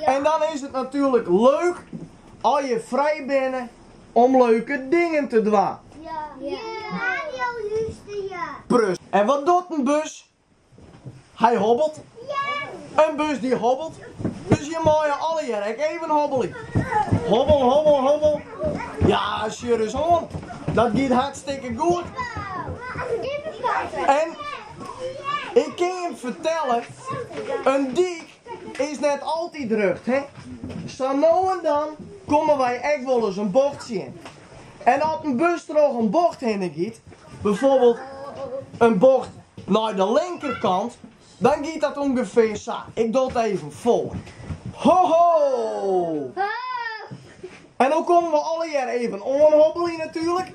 En dan is it natuerlik leuk as je frij binne om leuke dingen te dwaan. Radio lústerje. Prus. En wat docht in bus? Hy hobbelt. In bus dy hobbelt. Dus je meie allegear ek even hobbelje. Hobbel, hobbel, hobbel. Ja, sjoch ris oan. Dat giet hartstikke goed. En ik kin jim fertelle, in dyk is net altyd rjocht, hè. Sa no en dan komme wy ek wolris in bocht tsjin. En as in bus troch in bocht hinne giet, bijvoorbeeld in bocht nei de linkerkant, dan giet dat ûngefear sa. Ik doch it even foar. Ho ho! En no komme we allegear even oanhobbelje natuerlik.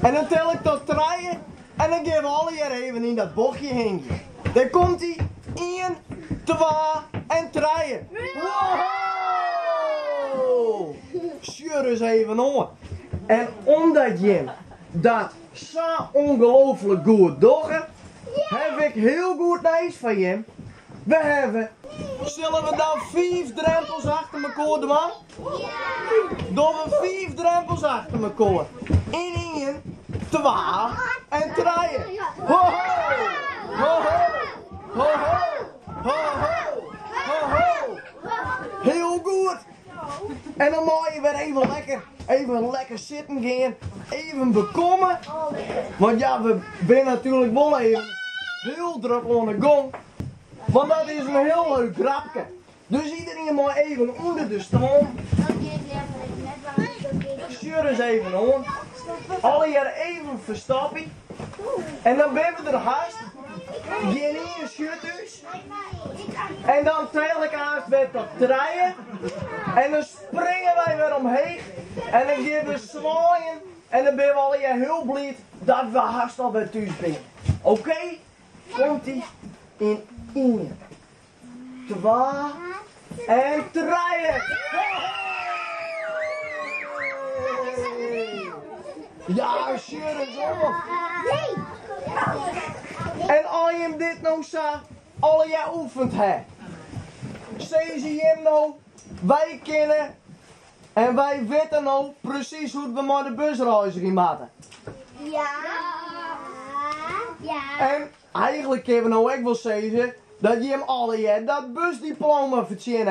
En dan tel ik tot trije en dan gean we allegear even yn dat bochtje hingje. Dêr komt ie. Ien, twa en trije. Woho! Sjoch ris even oan. En omdat jim dat sa ongelooflik goed dogge, haw ik hiel goed nijs foar jim. We hawwe. Sille we dan fiif drempels achter mekoar dwaan? Dogge we fiif drempels achter mekoar. Yn ien, twa en trije. Ho ho! Ho ho! Ho ho! Ho ho! Ho ho! Hiel goed! En dan meie je wer even lekker, even lekker sitten gean, even bekomme. Want ja, we binne natuerlik wol even hiel drok oan de gong. Want dat is in hiel leuk grapke. Dus iederien mei even ûnder de stroom. Sjoch ris even oan. Allegear even ferstoppje. En dan binne we der hast. Gjinien sjocht ús. En dan tel ik aanst wer tot trije. En dan springe wy wer omheech. En dan gean we swaaien. En dan binne we allegear hiel bliid dat we hast alwer thús binne. Oké? Komt ie yn ien, twa en trije. Ja, sjoch ris oan. En as jim dit no sa allegear oefend ha, sizze jim no, wy kinne en wy witte no presys hoe't we mei de bus reizgje moatte. Ja. Ja. En eigenlik kinne we no ek wol sizze dat jim allegear dat busdiploma fertsjinne.